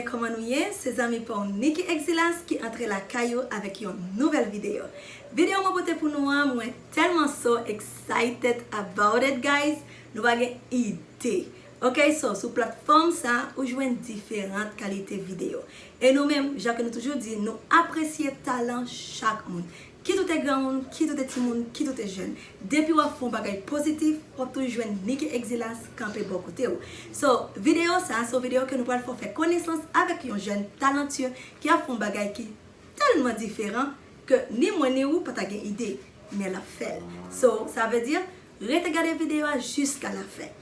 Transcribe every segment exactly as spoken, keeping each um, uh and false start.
Kòman nou ye? Se zanmi pa w Nicky Exilas ki antre lakay ou avèk yon nouvèl videyo. Videyo mwen pote pou nou an, mwen tèlman so excited about it, guys. Nou pa gen ide. Ok, so sou platfòm sa, ou jwenn diferan kalite videyo. E nou menm, jan ke nou toujou di, nou apresye talan chak moun. Kit ou te granmoun, kit ou te timoun, kit ou te jèn. Depi w ap fè yon bagay pozitif, w ap toujou jwenn Nicky Exilas kanpe bò kote w. So, videyo sa, se yon videyo ke nou pral fè w fè konesans avèk yon jèn talantye ki ap fè yon bagay ki tèlman diferan ke ni mwen ni ou pa ta gen ide, men l ap fè l. So, sa vle di, rete gade videyo a jiska lafen.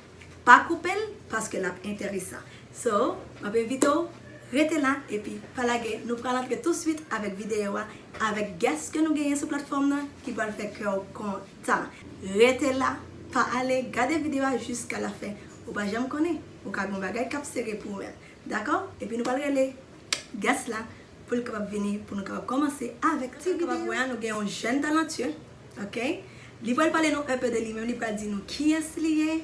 Pa koupe l, paske l ap enteresan. So, m ap envite w, rete la, epi pa lage, nou pral antre touswit avèk videyo a, avèk guest ke nou genyen sou platfòm nan, ki pral fè kè w kontan. Rete la, pa ale, gade videyo a jiska lafen. Ou pa janm konnen, ou ka gen yon bagay k ap sere pou ou menm. Dakò? Epi nou pral rele guest la pou l kapab vini, pou nou kapab kòmanse avèk ti videyo. Wè, nou gen yon jèn talantye, ok? Li pral pale nou un peu de li menm, li pral di nou kiyès li ye,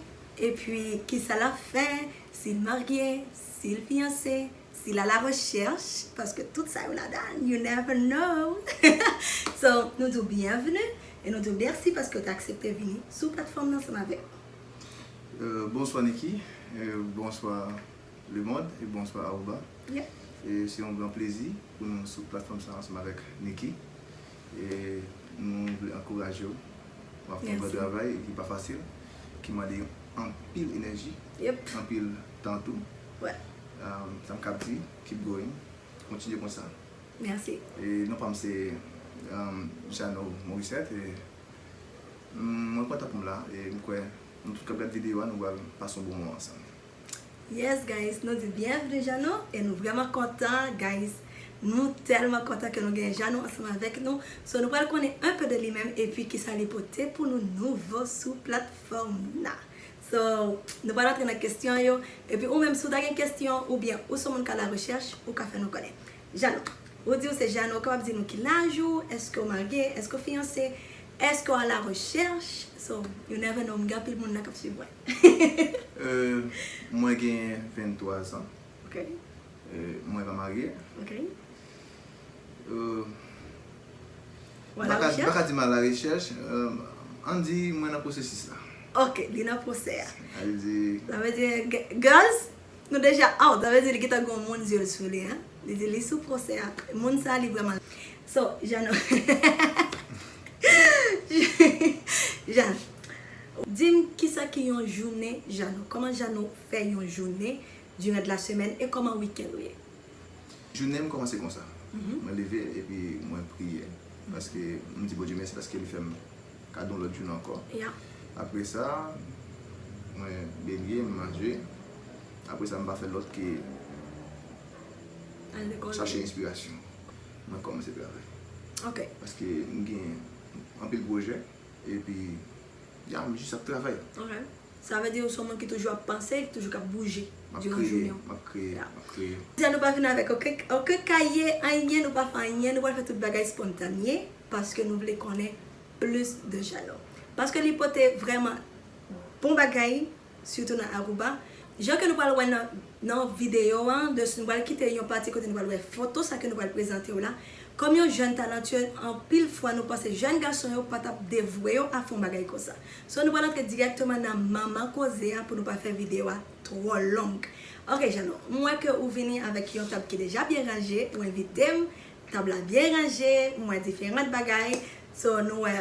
epi kisa l ap fè, si l marye, si l fiyanse, si l a la rechèch, paske tout sa yo ladan, you never know. So, nou di w byenveni, e nou di w mèsi paske w te aksepte vini sou platfòm nan ansanm avèk nou. Euh, bonswa Nicky, euh, bonswa lemonn e bonswa Aruba. Yeah. E se yon gran plezi pou nou sou platfòm sa ansanm avèk Nicky. E nou vle ankouraje w. W ap fè yon bon Mèsi. Travay ki pa fasil, ki mande anpil enèji, Yep. Anpil tan tou. Wè. Um, sa m kab di, keep going. Kontinye konsa. Mèsi. E non pa m se um, Jeannot Morissette. E, mm, mwen kontan pou m la. E m kwè nou tout k ap gade videyo a, nou pral pase yon bon moman ansanm. Yes, guys, nou di byenveni Jeannot e nou vrèman kontan, guys. Nou tèlman kontan ke nou gen Jeannot ansanm avèk nou. So, nou pral konnen un peu de li menm epi kisa li pote pou nou nouvo sou platfòm nan. So, nou pral antre nan kesyon yo. Epi ou menm, si w ta gen kesyon oubyen ou se yon moun k a la rechèch, ou ka fè nou konnen. Jeannot, ou di w se Jeannot, ou kapab di nou ki laj ou, èske w marye, èske w fiyanse, èske w a la rechèch? So, you never know, m gen anpil moun nan k ap swiv mwen. Euh, mwen gen venntwa zan. Ok. Euh, mwen pa marye. Ok. Euh, Ou a la m pa ka- m pa rechèch? Ka di m a la rechèch. Euh, ann di mwen nan pwosesis la. Ok, li nan pwosè a. Sa vle di Sa vle di, g- girls, nou deja out. Sa vle di li gentan gen yon moun zye l sou li, hein? Li di li sou pwosè a. Moun sa, li vrèman. So, Jeannot. Jeannot. Di m kisa ki yon jounen Jeannot? Kòman Jeannot fè yon jounen durant la semaine e kòman weekend ou ye? Jounen m kòmanse konsa. Mhm. Mwen leve epi mwen priye. Paske m di Bondye mèsi paske li fè m kado yon lòt jounen ankò. Yeah. Apre sa, mwen benyen, m manje. Apre sa, m pa fè lòt ke Al lekòl. Chache enspirasyon. Mwen kòmanse travay. Ok. Paske m gen anpil pwojè. Epi, ya, m jis ap travay. Ok. Sa vle di ou se yon moun ki toujou ap panse, ki toujou k ap bouje M ap diran kreye, jounen w. M ap kreye, Ya. M ap kreye. Deja nou pa vin avèk okenn okenn kaye, anyen, nou pa fè anyen, nou pral fè tout bagay spontane, paske nou vle konnen plis de Jeannot. Paske li pote vrèman bon bagay, sitou nan Aruba. Jan ke nou pral wè nan, nan videyo an, de, nou pral kite yon pati kote nou pral wè foto sa ke nou pral prezante w la. Kòm yon jèn talantye, anpil fwa nou panse jèn gason yo pa t ap devwe yo a fè yon bagay konsa. So, nou pral antre dirèkteman nan manman koze a pou nou pa fè videyo a twò long. Ok, Jeannot, m wè ke ou vini avèk yon tab ki deja byen ranje, ou envite m, tab la byen ranje, m wè diferan bagay. So, nou wè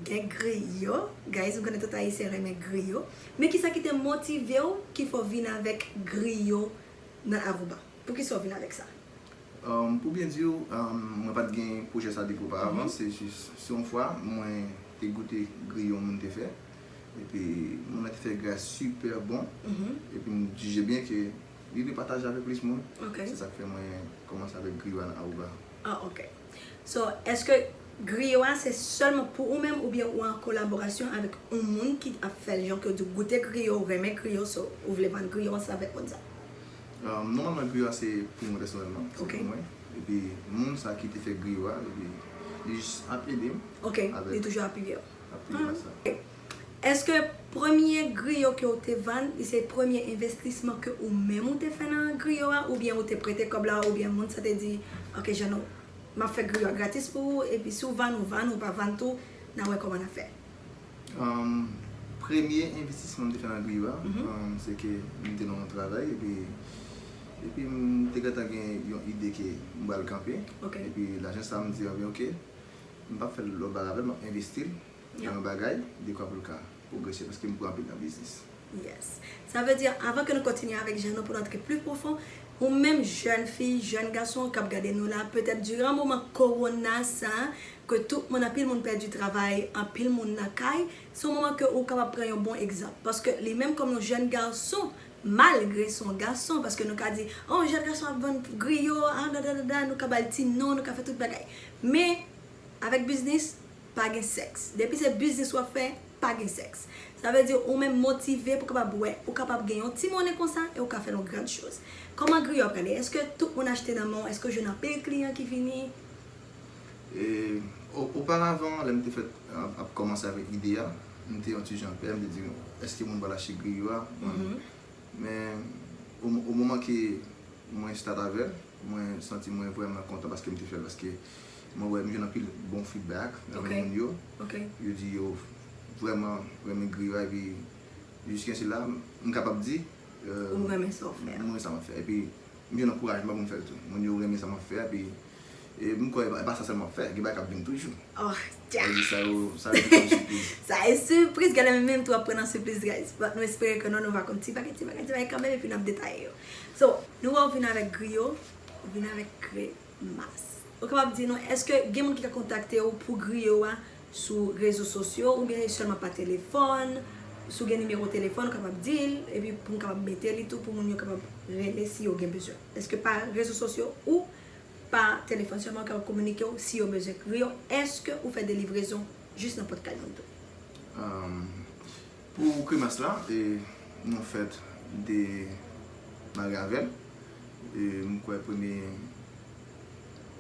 gen griyo. Guys, m konnen tout Ayisyen renmen griyo. Men kisa ki te motive w ki fè w vin avèk griyo nan Aruba? Poukisa w vin avèk sa? Um, pou byen di w, um, mwen pa t gen pwojè sa depi oparavan. Se jis, se yon fwa, mwen te goute griyo yon moun te fè. Epi, moun nan te fè griyo a sipè bon. Mhm. Epi, m jije byen ke li vle pataje avèk plis moun. Ok. Se sa k fè mwen kòmanse avèk griyo a nan Aruba. Ah, ok. So, èske griyo a se sèlman pou ou menm oubyen ou an kolaborasyon avèk yon moun ki ap fè l, jan ke w di w goute griyo, ou renmen griyo, so, ou vle vann griyo ansanm avèk moun sa? Um, nòmalman, griyo a se pou mwen pèsonèlman. Se Ok. Pou mwen. Epi, moun sa ki te fè griyo a, epi, li jis ap ede m. Ok, Avèk li toujou apiye w. Apiye sa. Ok. Èske premye griyo ke w te vann, li se premye envestisman ke ou menm ou te fè nan griyo a, oubyen ou te prete kòb la, oubyen moun sa te di, "Ok, Jeannot, m ap fè griyo a gratis pou ou, epi si w vann, ou vann, ou pa vann tou, n a wè kòman n ap fè." Um, premye envestisman m te fè nan griyo a, um, se ke m te nan yon travay, epi epi m te gentan gen yon ide ke m pral kanpe. Ok. Epi lajan sa a, m di, "Anben, ok, m p ap fè lòt bagay avè l, m ap envesti l nan yon bagay, dekwa pou l ka pwogrese, paske m kwè anpil nan biznis." Yes. Sa vle di, avan ke nou kontinye avèk Jeannot pou nou antre pli pwofon, ou menm jèn fi, jèn gason k ap gade nou la, petèt diran moman kowona sa, ke tout moun, anpil moun pèdi travay, anpil moun nan kay, se yon moman ke ou kapab pran yon bon egzanp. Paske li menm kòm yon jèn gason, malgre se yon gason, paske nou ka di, "Oh, yon jèn gason ap vann griyo, ah, da, da, da, da," nou ka ba l ti non, nou ka fè tout bagay. Men, avèk biznis, pa gen sèks. Depi se biznis w ap fè, pa gen sèks. Sa vle di ou menm motive pou kapab wè, ou kapab gen yon ti monnen konsa e ou ka fè yon gran choz. Kòman griyo a prale? Èske tout moun achte nan men w? Èske w jwenn anpil kliyan ki vini? E, o- oparavan, lè m te fèk ap, ap kòmanse avèk ide a, m te yon ti jan pè, m te di, "Èske moun pral achte griyo a?" Men, o, o moman ke mwen start avè l, mwen santi mwen vrèman kontan paske m te fè l, paske mwen wè m jwenn anpil bon feedback nan men moun yo. Ok. Yo di yo vrèman renmen griyo a, epi jiskansila, m kapab di, euh, Ou renmen sa w fè a. Mwen renmen sa m ap fè. Epi, m jwenn ankourajman pou m fè l tou. Moun yo renmen sa m ap fè, epi e m kwè e pa sa sèlman m ap fè, gen bagay k ap vin toujou. Oh, Sa vle di sa yo, sa yo se yon sipriz. Sa e sipriz, gade menm tou ap pran nan sipriz, guys. But nou espere ke non, nou va konn ti bagay, ti bagay, ti bagay kanmenm, epi n ap detaye yo. So, nou wè w vin avèk griyo, ou vin avèk kremas. Ou kapab di nou, èske gen moun ki ka kontakte w pou griyo a sou rezo sosyo, oubyen e sèlman pa telefòn? Si w gen nimewo telefòn, ou kapab di l, epi pou m kapab mete li tou, pou moun yo kapab rele si yo gen bezwen. Èske pa rezo sosyo ou pa telefòn sèlman, ou kapab kominike w si yo bezwen griyo? Èske ou fè delivrezon jis nan pòt kay moun tou? Um, pou kremas la, e, nou fèk demare avè l. E, m kwè premye,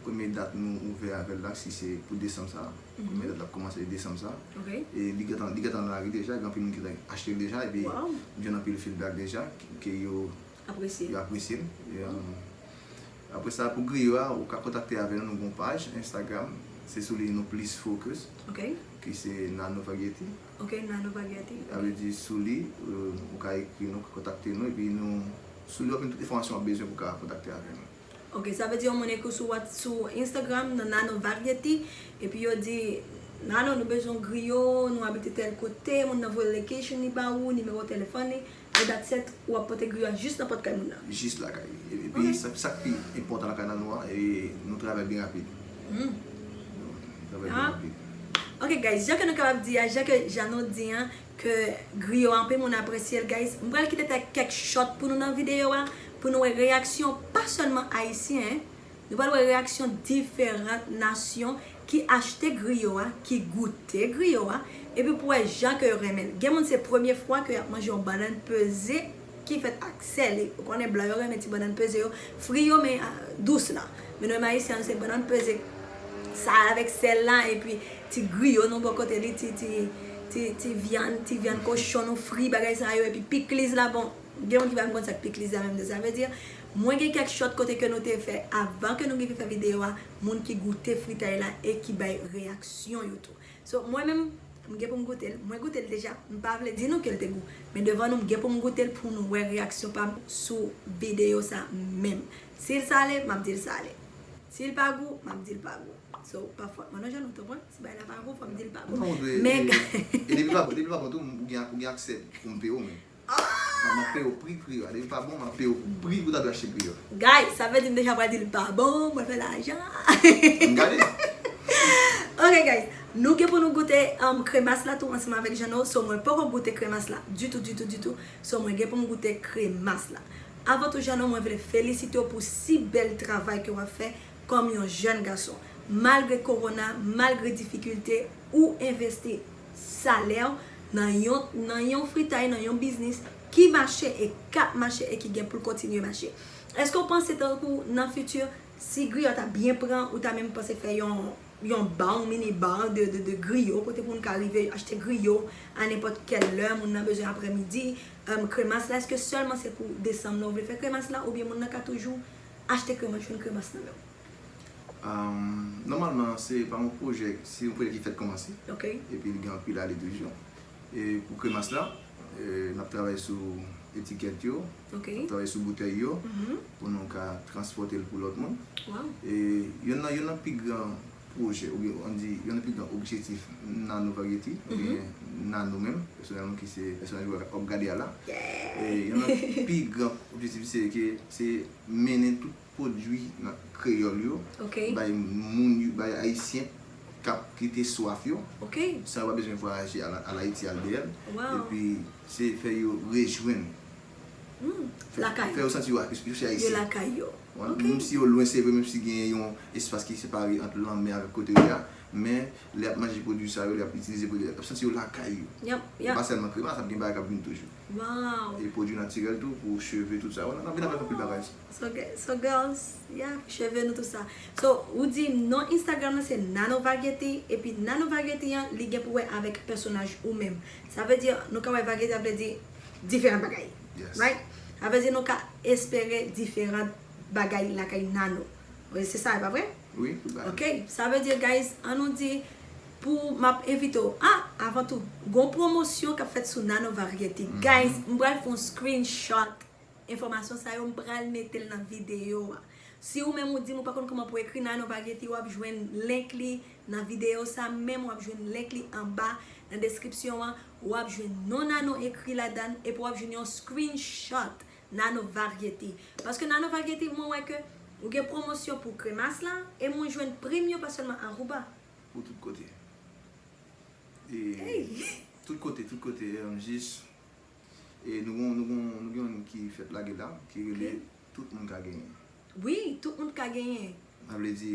premye dat nou ouvè avè l la, si se pou desanm sa. Premye dat la ap kòmanse desanm sa. Ok. E li gentan, li gentan nan lari deja, gen anpil moun ki gentan achte l deja, epi Wow. M jwenn anpil feedback deja, ke, ke yo, Apresye. yo apresye l. E, um, apre sa, pou griyo a, ou ka kontakte avè nou, nou gen yon paj Instagram, se sou li nou plis focus, Ok. ki se Nano Variety. Ok, Nano Variety. Sa vle di sou li, euh, ou ka ekri nou, kontakte nou, epi nou, sou li w ap jwenn tout enfòmasyon w ap bezwen pou w ka kontakte avè nou. Ok, sa vle di yon moun ekri sou Whats-, sou Instagram, nan Nano Variety, epi yo di, "Nano, nou bezwen griyo, nou abite tèl kote," moun nan voye location li ba ou, nimewo telefòn li, e that's it, w ap pote griyo a jis nan pòt kay moun nan. Jis lakay li. E- Epi sa, sa k pi enpòtan lakay nan nou an, e nou travay byen rapid. Nou travay byen Ah. rapid. Ok, guys, jan ke nou kapab di a, jan ke Jeannot di an, ke griyo a, anpil moun apresye l, guys. M pral kite tèt kèk shot pou nou nan videyo a, pou nou wè reyaksyon, pa sèlman ayisyen, en. Nou pral wè reyaksyon diferan nasyon ki achte griyo a, ki goute griyo a, epi pou wè jan ke yo renmen l. Gen moun se premye fwa ke y ap manje yon bannann peze ki fèt ak sèl. Ou konnen blan yo renmen ti bannann peze yo, fri yo, men, ah, dous la. Men nou menm ayisyen, nou se bannann peze, sal avèk sèl la, epi ti griyo nou bò kote li, ti, ti, ti, ti vyann, ti vyann kochon nou fri, bagay sa yo, epi pikliz la, bon, gen moun ki pa konn sa k pikliz la menm tou. Sa vle di, mwen gen kèk shot kote ke nou te fè, avan ke nou rive fè videyo a, moun ki goute fritay la e ki bay reyaksyon yo tou. So, mwen menm, m gen pou m goute l. Mwen goute l deja. M pa vle di nou ke l te gou. Men devan nou, m gen pou m goute l pou nou wè reyaksyon pa m sou videyo sa menm. Si l sale, m ap di l sale. Si l pa gou, m ap di l pa gou. So, pa fòt mwen non, Jeannot, ou konprann? Si bagay la pa gou, fò m di l pa gou. Non, ou dwe, Men e, e depi l pa bon, depi l pa bon tou, ou gen, ou gen aksè pou m peye w, men. M ap peye w pri griyo a. Depi l pa bon, m ap peye w pri pou w ta dwe achte griyo a. Guys, sa vle di m deja pral di l pa bon, mwen fè lajan. M gade. Ok, guys, nou gen pou nou goute, um, kremas la tou ansanm avèk Jeannot. So, mwen poko goute kremas la ditou, ditou, ditou. So, mwen gen pou m goute kremas la. Avan tou, Jeannot, mwen vle felisite w pou si bèl travay ke w ap fè kòm yon jèn gason. Malgre kowona, malgre difikilte, ou envesti salè w nan yon, nan yon fritay, nan yon biznis ki mache e k ap mache e ki gen pou l kontinye mache. Èske w panse tankou nan fiti, si griyo a ta byen pran, ou ta menm panse fè yon, yon ba, yon mini ba de, de, de griyo, kote moun ka rive achte griyo a nenpòt kèl lè moun nan bezwen aprèmidi. Em, kremas la, èske sèlman se pou desanm nan ou vle fè kremas la, oubyen moun nan ka toujou achte kremas, jwenn kremas nan men w? Nòmalman, se pa yon pwojè, se yon pwojè ki fèk kòmanse. Ok. Epi li gen anpil ane toujou. E pou kremas la, e, n ap travay sou etikèt yo, Ok. n ap travay sou boutèy yo, Mhm. pou nou ka transpòte l pou lòt moun. Wow. E youn nan, youn nan pi gran pwojè, oubyen ann di, youn nan pi gran objektif Nano Variety, oubyen Nano menm, pèsonèlman ki se pèsonaj w ap gade a la. E youn nan pi gran objektif se ke se mennen tout pwodui nan kreyòl yo Ok. bay moun yo, bay ayisyen k ap, ki te swaf yo, Ok. san yo pa bezwen vwayaje al, al Ayiti, al D L. Wow. Epi se fè yo rejwenn. Hmm. Lakay. Fè yo santi yo, yo se Yo ayisyen. Lakay yo. Wan, Ok. Menm si yo lwen, se vre, menm si gen yon espas ki separe ant lanmè avèk kote yo ye a, men lè y ap manje pwodui sa yo, lè y ap itilize pwodui, y ap santi yo lakay yo. Yep, yep. Pa sèlman kremas, ap gen bagay k ap vin toujou. Wow. E pwodui natirèl tou, pou cheve, tout sa. Wan, n ap vin avèk anpil bagay. So, ge- so girls, yeah, cheve nou tout sa. So, ou di non Instagram nan se Nano Variety, epi Nano Variety an, li gen pou wè avèk pèsonaj ou menm. Sa vle di, nou ka wè variety, sa vle di diferan bagay. Yes. Right? Sa vle di nou ka espere diferan bagay lakay Nano. Wi, se sa, e pa vre? Wi, tout bagay. Ok, sa vle di, guys, an nou di, pou m ap envite w. Ah, avan tou, gon pwomosyon k ap fèt sou Nano Variety. Guys, m pral fè yon screenshot enfòmasyon sa yo, m pral mete l nan videyo a. Si ou menm ou di m ou pa konn kòman pou ekri Nano Variety, w ap jwenn link li nan videyo sa menm, w ap jwenn link li anba nan deskripsyon an, w ap jwenn non Nano ekri ladan l, epi w ap jwenn yon screenshot Nano Variety. Paske Nano Variety, mwen wè ke ou gen pwomosyon pou kremas la, e mwen jwenn prim yo pa sèlman Aruba. Pou tout kote. E tout kote, tout kote, em, jis, e nou gon, nou gon, nou gen youn ki fèt lage la, ki rele Tout moun ka genyen. Wi, tout moun ka genyen. Sa vle di,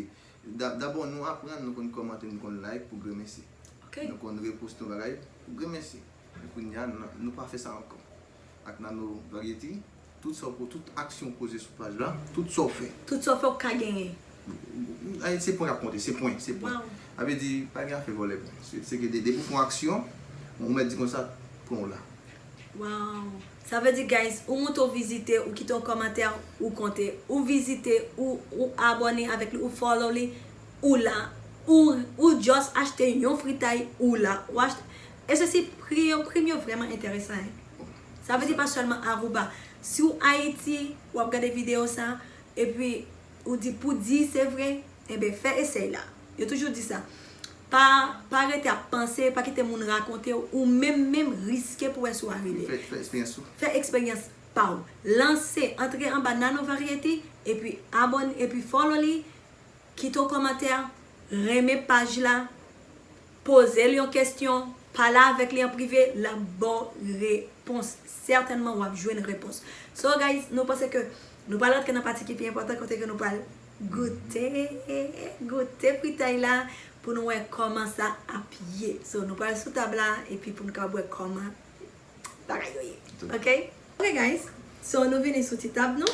da- dabò nou aprann, nou konn kòmante, nou konn like pou gremesi. Ok. Nou konn reposte yon bagay pou gremesi. Men kounye a, n- nou pa fè sa ankò. Ak Nano Variety, tout sa w po- tout aksyon w poze sou paj la, tout sa w fè. Tout sa w fè w ka genyen. Ay, se pwen k ap konte, se pwen, se pwen. Wow. Sa vle di, pa gen afè vòlè pwen. Se se ke de- depi w fè yon aksyon, ou mèt di konsa, pwen w la. Wow. Sa vle di, guys, ou monte w vizite, ou kite yon kòmantè, ou konte, ou vizite, ou, ou abòne avèk li, ou follow li, ou la, ou, ou just achte yon fritay, ou la, ou achte, e se si pri yo, prim yo vrèman enteresan, hein. Sa vle di pa sèlman Aruba. Si w Ayiti, w ap gade videyo sa, epi ou di pou di se vre, enben fè esèy la. Yo toujou di sa. Pa, pa rete ap panse, pa kite moun rakonte w, ou menm menm riske pou wè si w a rive. Fè, fè eksperyans ou. Fè eksperyans pa w. Lanse, antre anba Nano Variety, epi abòne, epi follow li, kite yon kòmantè, renmen paj la, poze l yon kesyon, pale avèk li an prive, l ap ba w repons. Sètènman, w ap jwenn repons. So, guys, nou panse ke nou pral rantre nan pati ki pi enpòtan, kote ke nou pral goute, goute fritay la, pou nou wè kòman sa ap ye. So, nou pral sou tab la, epi pou nou ka wè kòman bagay yo ye. Ok? Ok, guys. So, nou vini sou ti tab nou.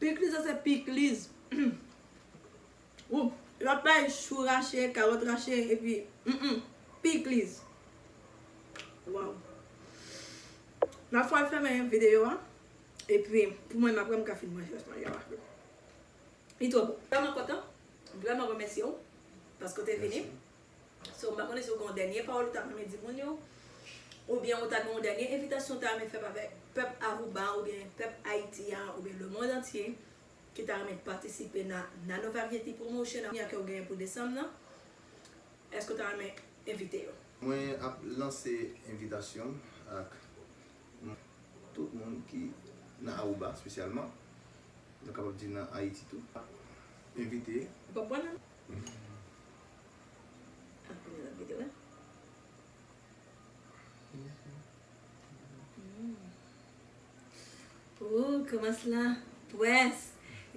Pikliz sa se pikliz. Ou, lòt bagay, chou rache, kawòt rache, epi, mm, mm, pikliz. Waw. N ap fè fèmen videyo a. Epi, pou mwen, m ap wè m ka fin manje, manje a. Li twò bon. Vrèman kontan. Vrèman remèsye w paske w te vini. Mèsi. So, m pa konnen si w gen yon dènye pawòl ou ta renmen di moun yo, oubyen ou ta gen yon dènye envitasyon ou ta renmen fè avèk pèp Aruba, oubyen pèp Ayiti a, oubyen lemonn antye, ki ta renmen patisipe nan Nano Variety Promotion a ke w genyen pou desanm nan. Èske w ta renmen envite yo? Mwen ap lanse envitasyon ak tout moun ki nan Aruba espesyalman, nou kapab di nan Ayiti tou. Envite. Ou p ap bwè non? Ap vini lòt videyo, wi. Mm. Oh, kòmans la. Pues.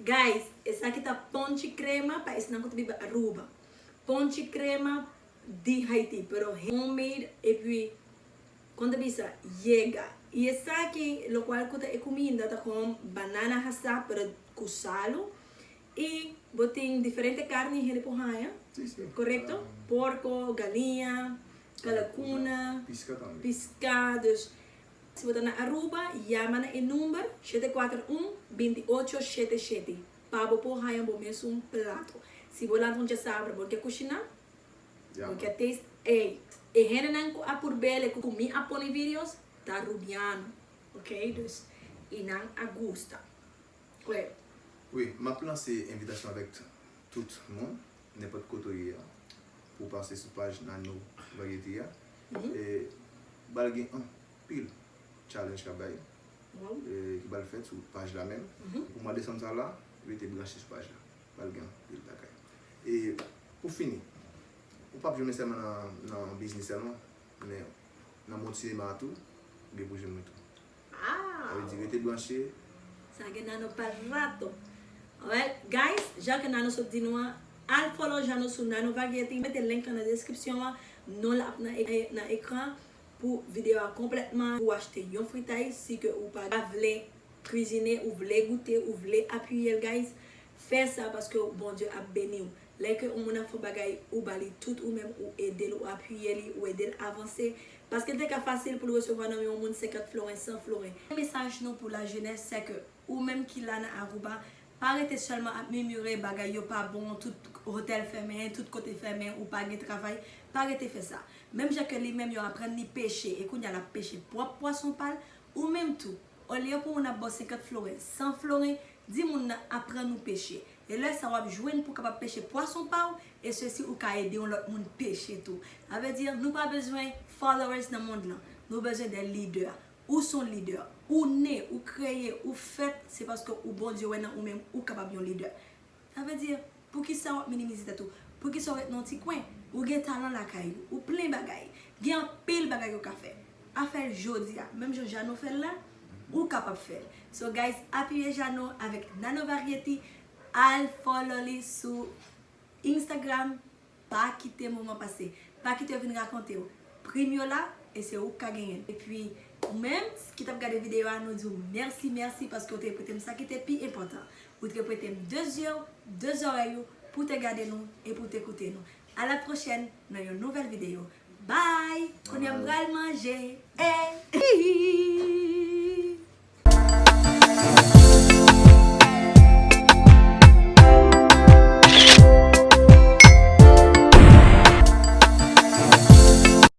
Guys, esa ki ta ponche crema pa ese nan kuta biba Aruba. Ponche crema di Haiti, pero homemade, epi, quando bisa, yega. E esa ki, lo cual kuta e comida, ta com banana assada, pero com sal, e botin diferente carne, hende por haya. Sì, sì. Correcto? Ah. Porco, galinha, calacuna, pisca também. Pescados. Se você está na Aruba, llama na e número sete quatro um, vinte e oito sete sete. Pa bo por haya bo mesu un plato. Se bo la donde sabe, bo quer cozinhar, Ya. Porque taste, ey, e hende nan ku a por bele ku mi a pone videos, ta rubiano, ok? Dus, i nan a gusta. Kwe. Wi, m ap lanse envitasyon avèk t-, tout moun, nenpòt kote w ye a, pou w pase sou paj Nano Variety a. Mhm. E, bal gen anpil challenge k ap bay, Waw. E, ki pral fèt sou paj la menm. Mhm. Pou mwa desanm sa la, rete branche sou paj la. Pral gen anpil bagay. E pou fini, ou p ap jwenn sèlman nan, nan biznis sèlman, men nan mond sinema a tou, ou gen pou jwenn mwen tou. Ah! Sa vle di, rete branche. Sa gen Nano pa rato. Alright, guys, jan ke Nano sot di nou an, al follow Jano sou Nano Variety. Mete link lan nan deskripsyon an. Non l ap nan ek-, nan ekran pou videyo a konplètman. Ou achte yon fritay, si ke ou pa vle kwizine, ou vle goute, ou vle apiye l, guys, fè sa paske Bondye ap beni w. Lè ke yon moun ap fè yon bagay, ou ba li tout ou menm, ou ede l, ou apiye li, ou ede l avanse. Paske l te ka fasil pou l resevwa nan men yon moun senkant floren, san floren. Mesaj nou pou lajenès, se ke ou menm ki la nan Aruba, pa rete sèlman ap mimire bagay yo pa bon, tout otèl fèmen, tout kote fèmen, ou pa gen travay, pa rete fè sa. Menm jan ke li menm yo aprann li peche, e kounye a l ap peche pwòp pwason pa l, ou menm tou, olye pou moun ap ba w senkant floren, san floren, di moun nan aprann ou peche. E lè sa w ap jwenn pou w kapab peche pwason pa w, e sesi ou ka ede yon lòt moun peche tou. Sa vle di, nou pa bezwen followers nan mond lan, nou bezwen de lidè. Ou se yon lidè. Ou ne, ou kreye, ou fèt, se paske ou Bondye wè nan ou menm, ou kapab yon lidè. Sa vle di, poukisa w ap minimize tèt ou? Poukisa w ret nan yon ti kwen? Ou gen talan lakay ou, ou plen bagay. Gen anpil bagay ou ka fè. A fè l jodi a. Menm jan Jano fè l la, ou kapab fè l. So guys, apiye Jano avèk Nano Variety. Al follow li sou Instagram. Pa kite moman pase. Pa kite yo vin rakonte w. Prim yo la, e se ou k ka genyen l. Epi, ou menm ki t ap gade videyo a, nou di w mèsi, mèsi paske w te prete m sa ki te pi enpòtan. Ou te prete m de zye w, de zòrèy ou, pou w te gade nou e pou w te koute nou. A la pwochèn nan yon nouvèl videyo. Bye! Kounye a m pral manje. Eh!